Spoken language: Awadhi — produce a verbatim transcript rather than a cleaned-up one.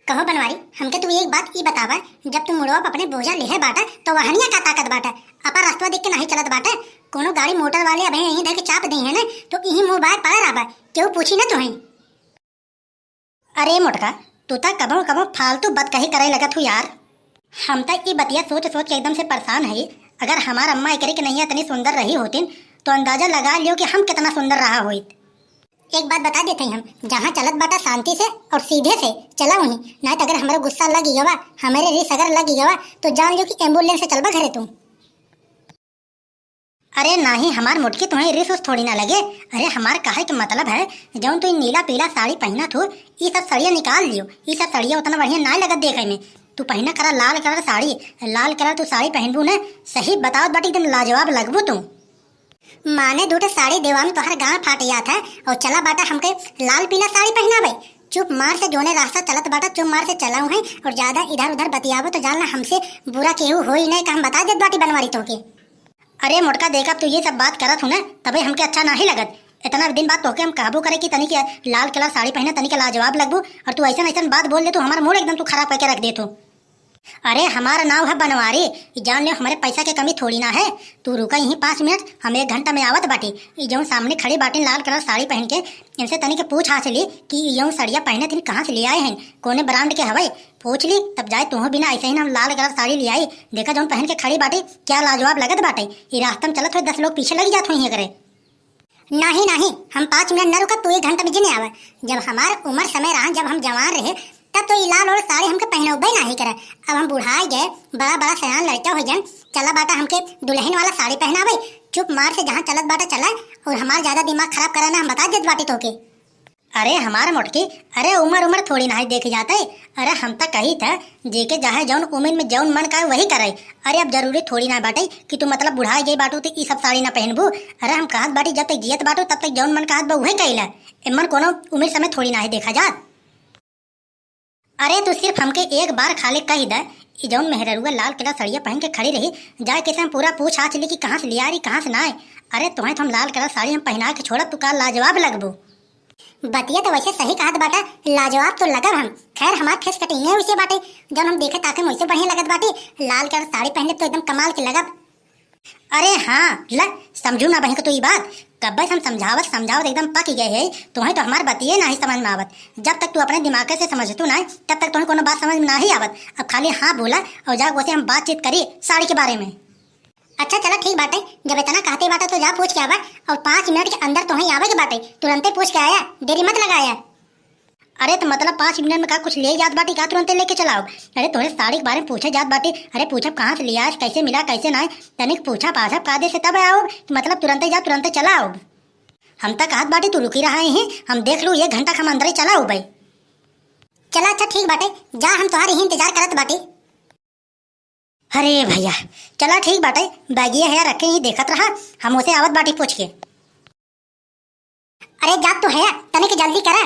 कहो बनवारी, हमके तू एक बात ई बतावा, जब तू मुड़वा पे अपने बोझा लेहे बाटा, तो वहनिया का ताकत बाटा? अपन रस्तवा देख के नाहीं चलत बाटा। कोनो गाड़ी मोटर वाले अबे यहीं धर के चाप दे हैं ना, तो यहीं मुँह बाय पड़ा रहबा, केहू पूछी ना तुहें। अरे मोटका, तू त कबहुँ कबहुँ फालतू बतकही करे लगत हू यार। हम त ई बतिया सोच सोच के एकदम से परेशान हई। अगर हमार अम्मा एकरे के नैया इतनी सुंदर रही होतिन, तो अंदाजा लगा लियो कि हम कितना सुंदर रहा होइत। एक बात बता देत हई हम, जहाँ चलत बाटा शांति से और सीधे से चला वहीं, नाहीं तो अगर हमरे गुस्सा लग गवा, हमरे रिस अगर लग गवा, तो जान लियो कि एम्बुलेंस से चलबा घरे तू। अरे नाहीं, हमार मोटकी, तुम्हें रिस उस थोड़ी ना लगे। अरे हमार कहे के मतलब है, जौन तू ई नीला पीला साड़ी पहिनत हू, ई सब सड़िया निकाल लियो। ई सब सड़िया उतना बढ़िया नाहीं लगत देखे में। तू पहिना करा लाल कलर साड़ी, लाल कलर तू साड़ी पहिनबू ना, सही बतावत बाटी, एकदम लाजवाब लगबू तू। माने दू ठे साड़ी देवा में तोहर गाँड़ फाट जात है और चला बाटा हमके लाल पीला साड़ी पहिनावे। चुप मार से जोने रास्ता चलत बाटा, चुप मार से चला है और ज्यादा इधर उधर बतियावो तो जान ला हमसे बुरा केहू होई नहीं, का हम बता देत बाटी बनवारी तोहके। अरे मोटका, देखा, अब तू ये सब बात करत हू ना, तबे हमके अच्छा नाहीं लगत। इतना दिन बाद तोहके हम कहबो करे कि तनी के लाल कलर साड़ी पहिना, तनी के लाजवाब लगबू, और तू ऐसन ऐसन बात बोल दे, तू हमार मूड एकदम तू खराब करके रख देत हू। अरे हमार नाव है बनवारी, ई जान लियो हमरे पैसा के कमी थोड़ी ना है। तू रुका यहीं पाँच मिनट, हम एक घंटा में आवत बाटी। ई जौन सामने खड़ी बाटिन लाल कलर साड़ी पहिन के, इनसे तनी के पूछ हासिल ली कि ई जौन सड़िया पहिने थिन कहाँ से ले आए हैं, कौने ब्रांड के हवै। पूछ ली, तब जाए तुहूँ बिना ऐसे ही ना हम लाल कलर साड़ी ले आई। देखा जौन पहन के खड़ी बाटी, क्या लाजवाब लगत बाटे। ई रास्ता में चलत हुए दस लोग पीछे लग जात हुई एकरे। नाहीं, नाहीं, हम पाँच मिनट न रुकब, तू एक घंटा में जिने आवा। जब हमार उम्र समय रहा, जब हम जवान रहे, तब तो ई लाल और साड़ी हमके पहनौबे नाहीं करे। अब हम बुढ़ाए गए, बड़ा बड़ा सयान लड़का हो गए, चला बाटा हमके दुल्हन वाला साड़ी पहनावे। चुप मार से जहाँ चलत बाटा चला, और हमार ज्यादा दिमाग खराब करा ना, हम बता देत बाटी तोके। अरे हमार मोटकी, अरे उम्र उम्र थोड़ी ना है देखी जात है। अरे हम त कही था, जेके चाहे जौन उम्र में जौन मन का वही करे। अरे अब जरूरी थोड़ी ना बाटे कि तू मतलब बुढ़ाए गई बाटू तो ई सब साड़ी ना पहनबू। अरे हम कहत बाटी जब तक जियत बाटू तब तक जौन मन कहत बा उहे कइला। एमन कोनो उम्र समय थोड़ी ना है देखा जात। अरे तू सिर्फ हमके एक बार खाली कही दे, ई जौन मेहररुआ लाल कलर सड़िया पहन के खड़ी रही, जाए के से हम पूरा पूछ आछ ली कि कहाँ से लिया रही, कहाँ से ना आए। अरे तुहें तो हम लाल कलर साड़ी हम पहना के छोड़ब, तू का लाजवाब लगबू। बतिया तो वैसे सही कहत बाटा, लाजवाब तो लगब हम। खैर हमार फेस कटिंग है वैसे बाटे, जौन हम देखे ताके में वैसे बढ़िया लगत बाटे। लाल कलर साड़ी पहन ले तो एकदम कमाल के लगब। अरे हाँ, ल, समझू ना बहिन के तू ई बात। कब्बे से हम समझावत समझावत एकदम पक गए है, तुहें तो हमार बतिये नाही समझ में आवत। जब तक तू अपने दिमाग से समझतू ना, तब तक तुहें कोनो बात समझ में नाही आवत। अब खाली हाँ बोला और जा वैसे हम बातचीत करी साड़ी के बारे में। अच्छा चला ठीक बाटे, जब इतना कहते बाटे तो जा पूछ के आवा, और पाँच मिनट के अंदर तुहें आवे के बाटे, तुरंते पूछ के आया, देरी मत लगाया। अरे तो मतलब पाँच मिनट में का कुछ ले जात बाटी का तुरंते लेके चलाओ? अरे तोहरे साड़ी के बारे में पूछे जात बाटी, अरे पूछब कहाँ से लिया, कैसे मिला, कैसे ना, तनिक पूछा पाछब का दे से तब आओ, मतलब तुरंते जा तुरंते चला आओ। हम त कहत बाटी तू रुकी रहा ही, हम देख लू एक घंटा के हम अंदर ही चला आओ भाई। चला अच्छा ठीक बाटे, जा हम तोहार यही इंतजार करत बाटी। अरे भैया, चला ठीक बाटे, बैगिया है रखे ही देखत रहा, हम उसे आवत बाटी पूछ के। अरे जात तो है, तनिक जल्दी करा।